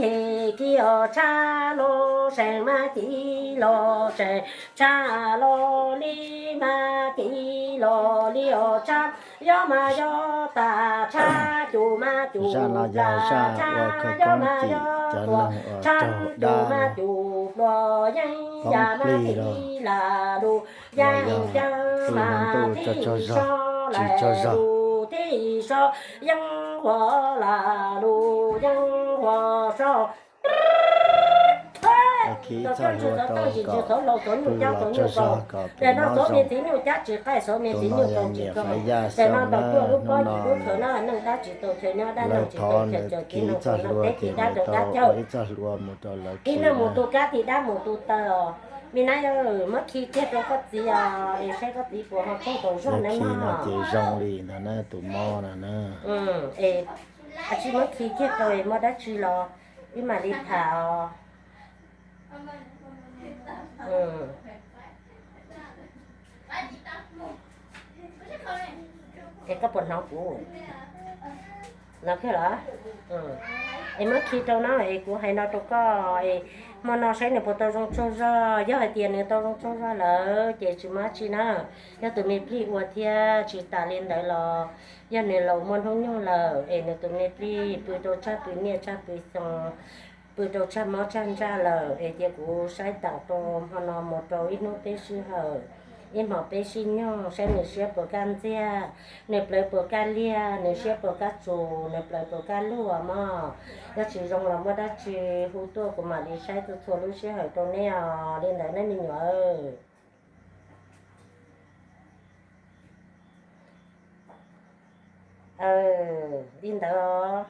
Kiv os tshaj los seem mas kiv los seem, tshaj los li mas kiv los li os tshaj, yog mas yog tas tshaj, cum mas cum plas tshaj, yog mas yog pluas tshaj, cum mas cum pluas yeeb yam mas kiv lam lus yeeb yeeb mas thib so lam lus thib so, yeeb huas lam lus yeeb huas so. Txog tsis txog tau yim tsis txog laus txog nyuj cab txog nyuj kaus, tes no txog me txiv nyuj cab tsis qaij txog me txiv nyuj kaus tsis kaus, tes no tau cuaj lub pob yim lub chaw no neej dab tsis tau chaw nyob dab neeg tsis tau chaw caws kiv no tau no teb kiv dab rau dab caug. Ib neeg mus tu kab tig dab mus tu taw os. Me nab yog muab khi kiag rau koj txiv os, es saib koj txiv puas ho txoog tau zog na mog. Ces zoo li ntag na tus mob no na. Es tsis muab khi kiag rau es muaj dab tsi los wb mam li tham os. Es koj puas hnov kuv no kawg los? Es muab khi rau no es kuv hais no rau koj es hmo no saib nws puas tau zoo tsaug zog. Yog hais tias nws tau zoo tsaug zog lawm ces tsis muaj dab tsi na. Yog tus me plig ua thiab tsis tas li ntawd los yog nws laus muaj hnub nyoog lawm es nws tus me plig pw rau tsag pw niaj tsag pw xyoo, pw rau tsag mob tsag ntsaj lawm es cia kuv saib tam rau hmo no mus rau ib hnub peb sij hawm, ib hmos peb sij nyoog saib nws siab puas kaj ntxiag, nws plawv puas kaj liag, nws siab puas kaj tsus, nws plawv puas kaj luag mog. Yog tsis zoo los muaj dab tsi hu tuaj kuv mam li saib txhua txhua lub sij hawm rau nej os. Li ntawd nej me nyuam. Li ntawd os.